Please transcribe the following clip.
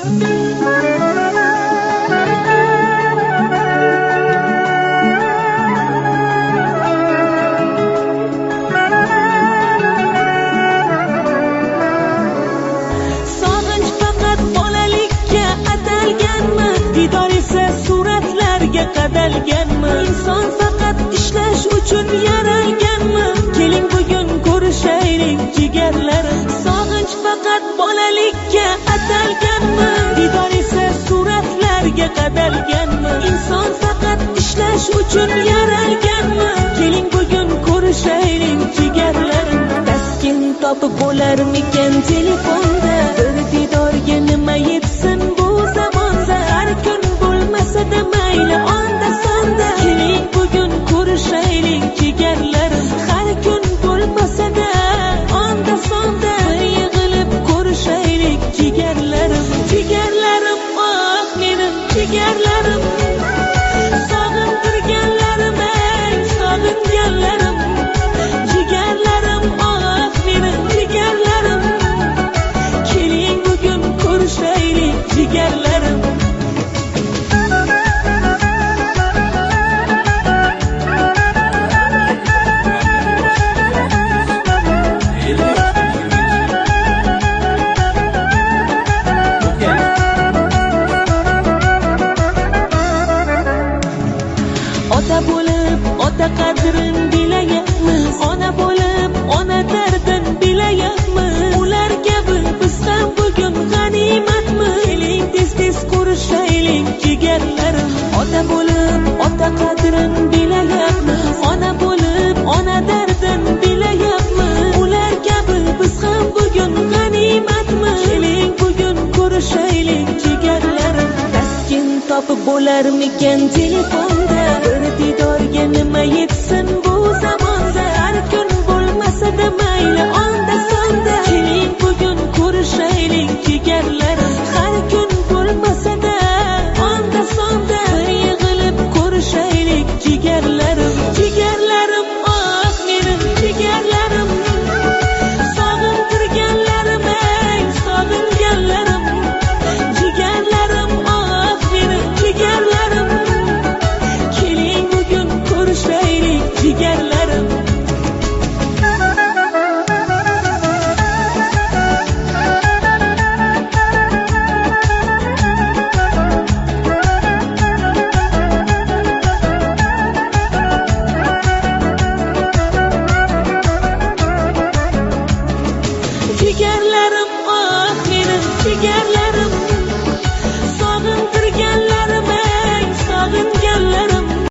Sog'inch faqat bolalikka atalganmi? Diydor esa suratlarga qadalganmi? Inson faqat ishlash uchun yaralganmi? Keling bugun ko'rishaylik jigarlarim. Sog'inch faqat bolalikka atalganmi? Diydor esa suratlarga qadalganmi? Inson faqat ishlash uchun yaralganmi? Keling bugun ko'rishaylik jigarlarim. Taskin topib bo'larmikan telefonda? Bir diydorga nima yetsin bu zamonda? Har kun bo'lmasa-da mayli onda sonda. Keling bugun ko'rishaylik jigarlarim. Har kun bo'lmasa-da onda sonda. Bir yig'ilib ko'rishaylik jigarlarim. Jigarlarim, ah menim jigarlarim. Sog'intirganlarim, ey sog'inganlarim. Jigarlarim, ah menim jigarlarim. Keling bugun ko'rishaylik jigarlarim. Ota bo'lib ota qadrin bilayapmiz, ona bo'lib ona dardin bilayapmiz. Ular kabi biz ham bugun g'animatmiz. Keling tez-tez ko'rishaylik jigarlarim. Ota bo'lib ota qadrin bilayapmiz, ona bo'lib ona dardin bilayapmiz. Ular kabi biz ham bugun g'animatmiz. Keling bugun ko'rishaylik jigarlarim. Taskin topib bo'larmikan telefonda? Bir diydorga nima yetsin bu zamonda? Har kun bo'lmasa-da mayli onda sonda. Keling bugun ko'rishaylik jigarlarim.